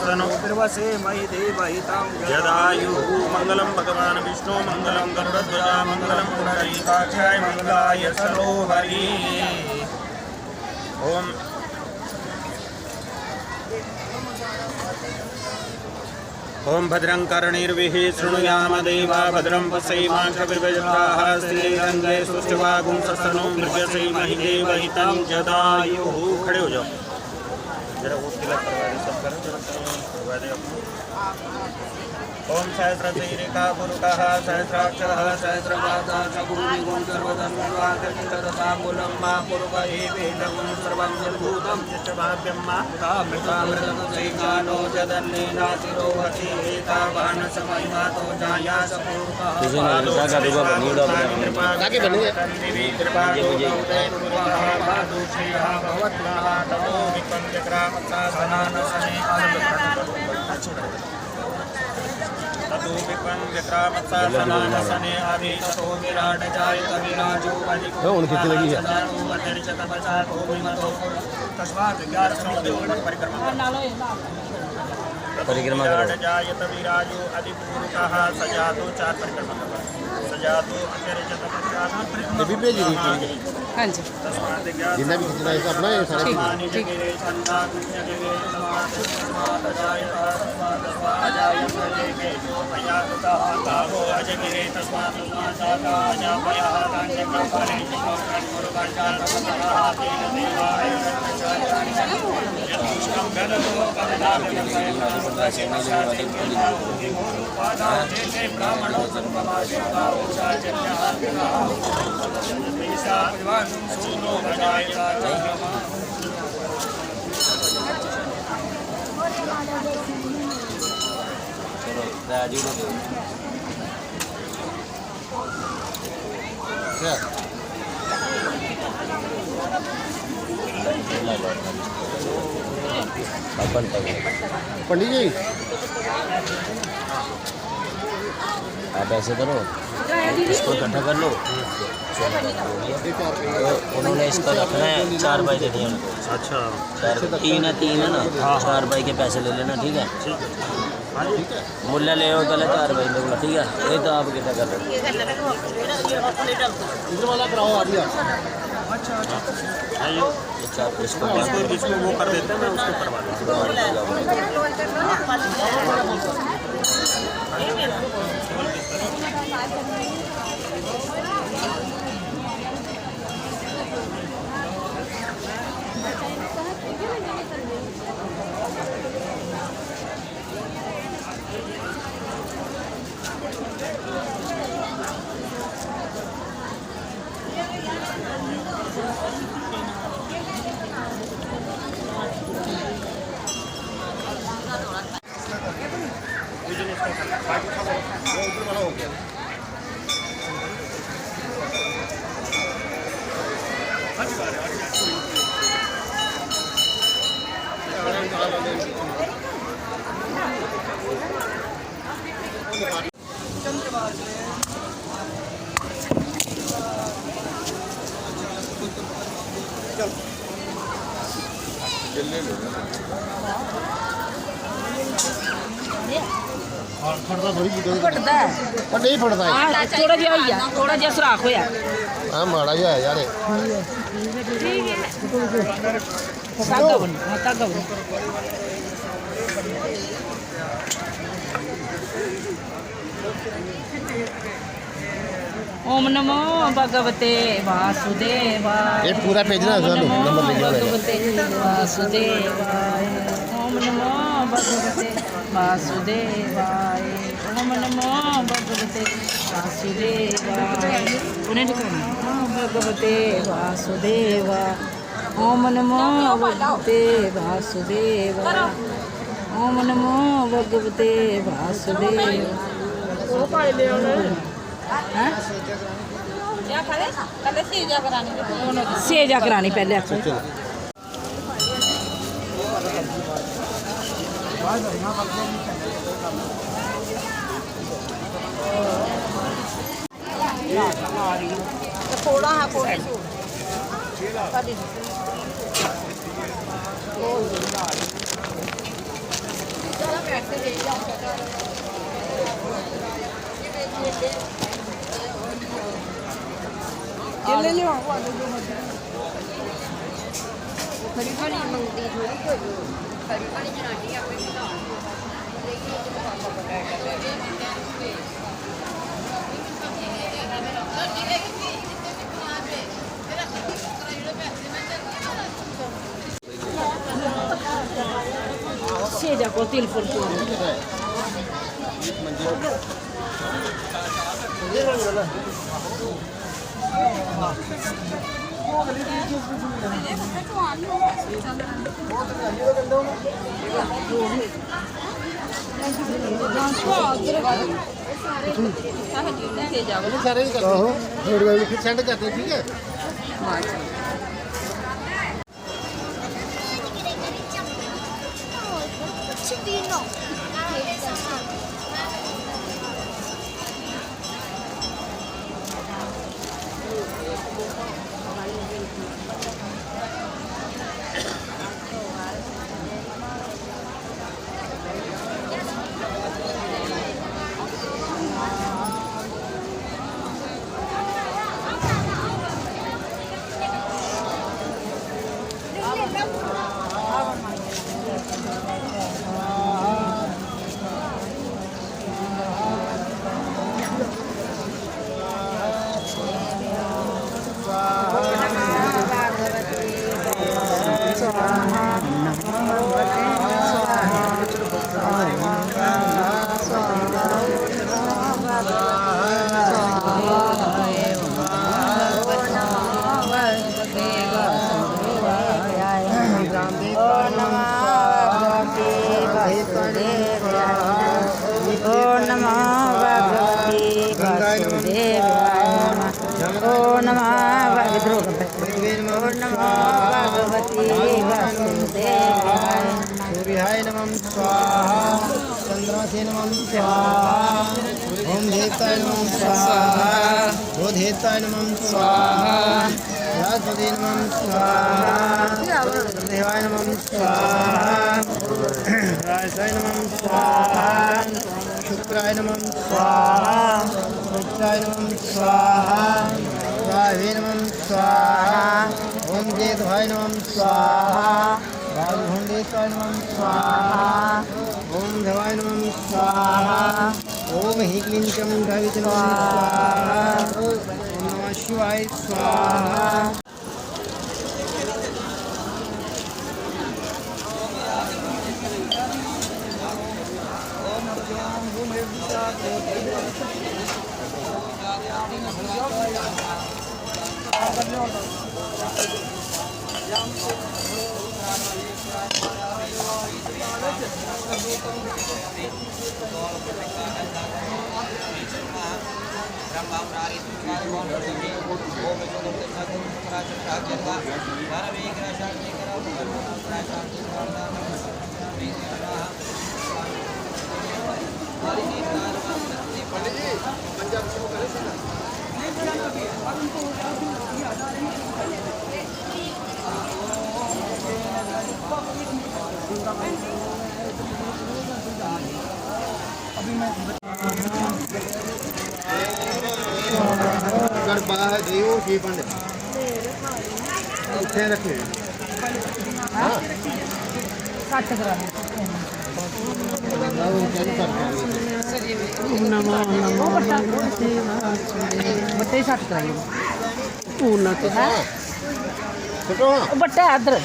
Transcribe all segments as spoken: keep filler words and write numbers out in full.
तनोभिर्वसेमहि देवहितं जदायुः। मङ्गलं भगवान् विष्णो मङ्गलं गरुडध्वजा मङ्गलं पुण्डरीकाक्षाय मङ्गलाय सरोहरि। ॐ ॐ भद्रं कर्णेर्भिः शृणुयाम देवा भद्रं पश्येमाक्षभिर्यजत्राः स्थिरैरङ्गैः सुष्ठुवागुंसस्तनूभिर्व्यसेमहि देवहितं जदायुः। खड़े हो जाओ। जरा वो तिलक करवा दे, सब करो, जरा करवा दे अपने। ॐ सहस्रशीर्षः पुरुषः सहस्राक्षः सहस्रपादः स भूमिगुं सर्वतस्मिन्वाचष्टितदशाङ्गुलं मा कुर्वहे वेदगुं सर्वं यद्भूतं यच्च भाव्यं मा तामृतामृतदुःखैकानो जदन्नेनातिरोहति एतावानसमयमातो जायास पुरुषः पादो ताकि बने। कृपादो भवति कृपादो भवति। ततो विपञ्चग्रामस्सासनानसने ततो विपञ्चग्रामस्सासनानसने आदि ततो विराट जायत विराजो अधिको हाँ, उनकी चलेगी है। तस्मात् ग्यारह सौ परिक्रमा। परिक्रमा करो। विराट जायत विराजो अधिको पुरुषः सजातो चार परिक्रमा करवा। सजातो अचरजत प्रसाद परिक्रमा। ये भी भेज दी थी। हाँ जी। तस्मात् ज्ञात जितना भी खींचना है, अपना ये सारा ठीक, ठीक। पंडित जी, आप ऐसे करो, इसको इकट्ठा कर लो। तो उन्होंने इसका रखना है, चार बाई देनी है उनको। अच्छा। चार, तीन है, तीन है ना, हाँ, हाँ। चार बाई के पैसे ले लेना, ठीक है? ठीक है। हाँ जी। मुल्ला ले आओ पहले चार बाई दे, ठीक है? ये तो आप कितना कर लो। इधर वाला कराओ, आ गया। अच्छा, अच्छा। हाँ, ये इसको, इसको वो कर देते हैं, मैं उसको करवा दूँ। फटदा थोड़ी बुड्ढा। फटदा है। पर नहीं फटदा है। हाँ, थोड़ा जिहा होई गेआ, थोड़ा जिहा सुराख होया। हाँ, माड़ा ही होया यार। धागा बन्नो, हाँ, धागा बन्नो। ओम नमो भगवते वासुदेवाय। ये पूरा भेजना है, ओम नमो नंबर लिख लो। भगवते वासुदेवाय। ओम नमो भगवते वासुदेवाय। ओम नमो भगवते वासुदेवाय। उन्हें लिखना। नमो भगवते वासुदेवाय। ओम नमो भगवते वासुदेवाय। ओम नमो भगवते वासुदेवाय। हैं? सेजा करानी पैह्ले आखो। थोड़ा हा कोई। ये ले लो। खरी भली मंगदी थोड़ी कोई, खरी भली जनानी अपने बना। छे जा को तिल फुल को। आहो, थोड़ी देर में फिर सेंड करते हैं, ठीक है? ॐ नमो भगवती वासुदेवाय नमः। ॐ नमो भग-, इधर हो गए। ॐ नमो भगवती वासुदेवाय नमः। सूर्याय नमः स्वाहा, चंद्रमसे नमः स्वाहा, ओम देवताय नमः स्वाहा, भूदेवताय नमः स्वाहा, बृहस्पति नमः स्वाहा, देवाय नमः स्वाहा, राजाय नमः स्वाहा, शुक्राय नमः स्वाहा, मित्राय नमः स्वाहा, राहवे नमः स्वाहा, ओम केतुभाय नमः स्वाहा, राजभंडेश्वराय नमः स्वाहा, ओम धवाय नमः स्वाहा, ओम ह्रीं क्लीं चामुंडाय विद्महे स्वाहा, ओम नमः शिवाय स्वाहा। गड़बा है जी, वो की बंद। इतने रखे। हाँ। सत्त ग्राम। नमो नमो भगवते वासुदेव। बट्टे सत्त ग्राम। पूर्ण तो है। छोटो। बट्टा इधर।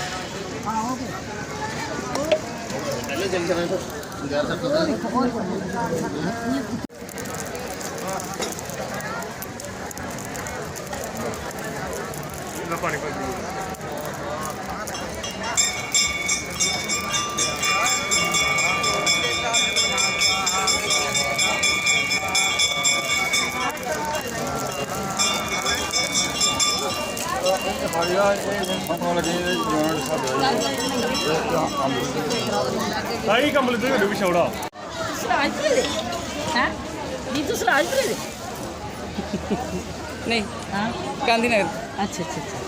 आई कंबल इधर करो, पिछौड़ा। तुस राजपुरे दे? हैं? जी, तुस राजपुरे दे? नहीं। हाँ? गांधीनगर। अच्छा, अच्छा, अच्छा।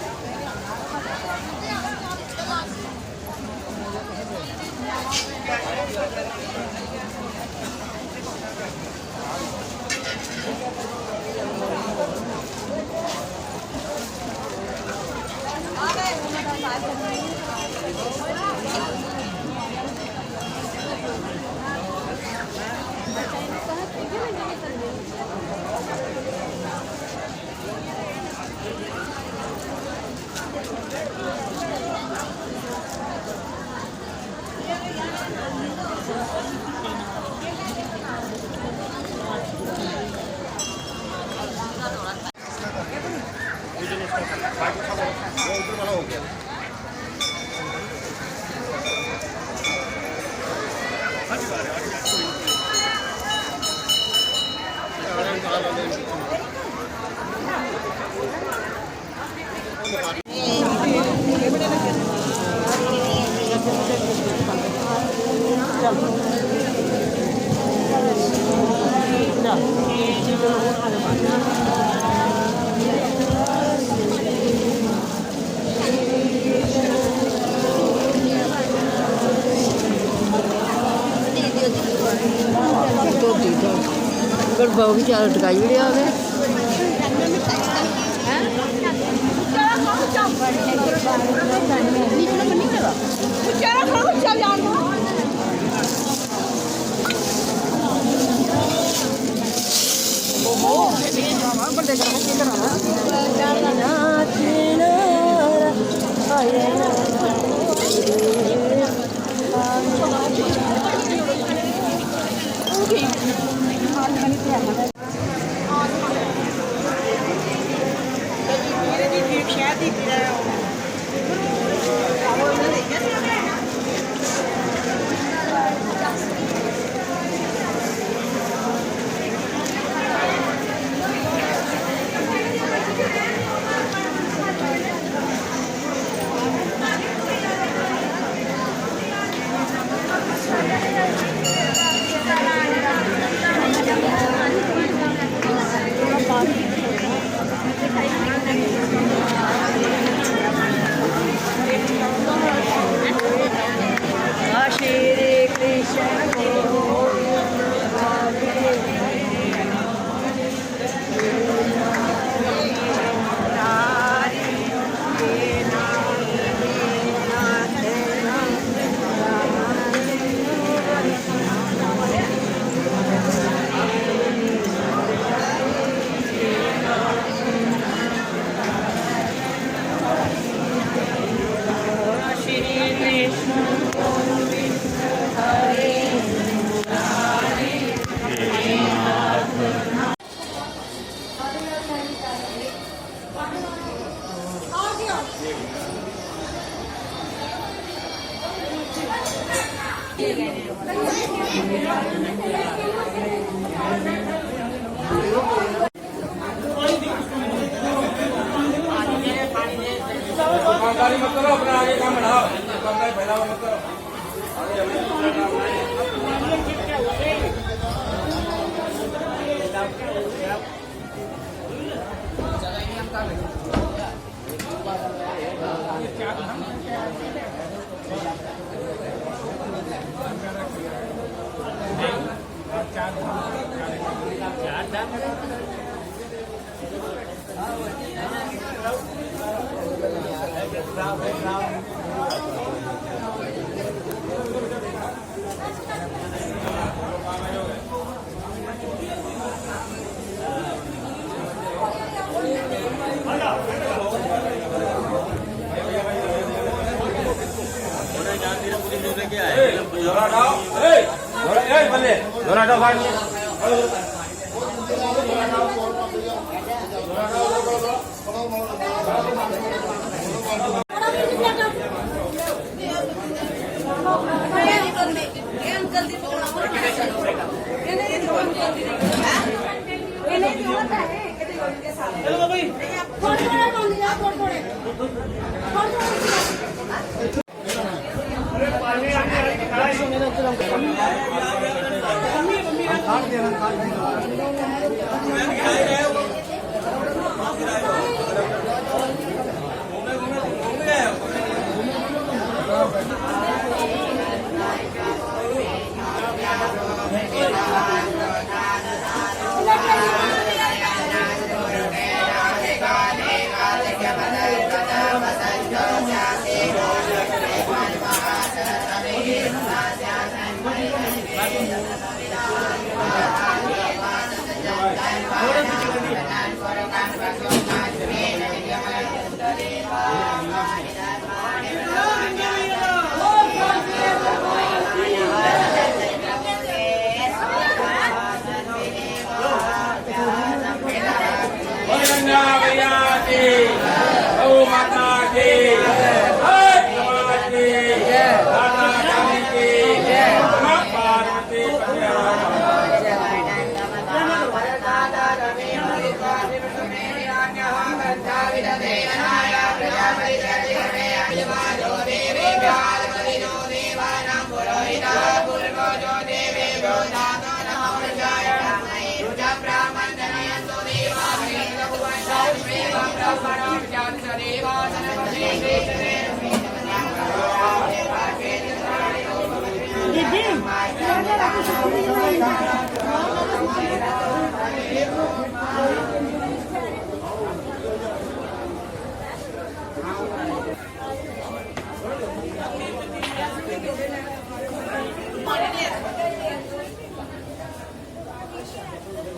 गड़बा बी ज्यादा टकाई ओड़ेआ ते। दुकानदारी मत करो, अपना आगे काम बढ़ाओ, दुकानदारी फैलाओ मत करो।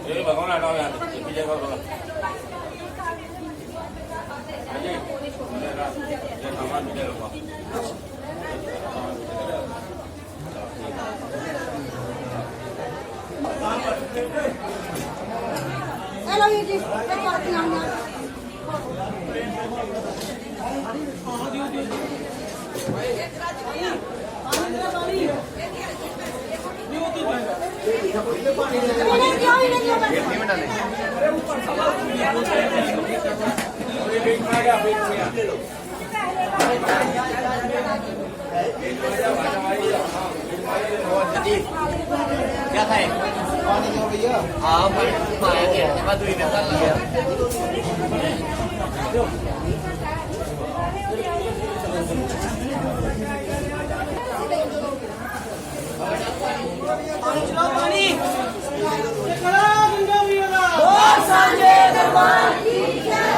ए, भगवान हटाओ यहाँ से, पीछे करो, भगवान। अजय, ये सामान पीछे रखो। हेलो, ये जी, एक बार ध्यान दो। क्या खाए? पानी दो भैया। हाँ, पानी खाया क्या? मैं तो इधर कर लिया। पानी चलाओ, पानी। ये कड़ा गंगा मैया दा। बोल सांझे दरबार की जय।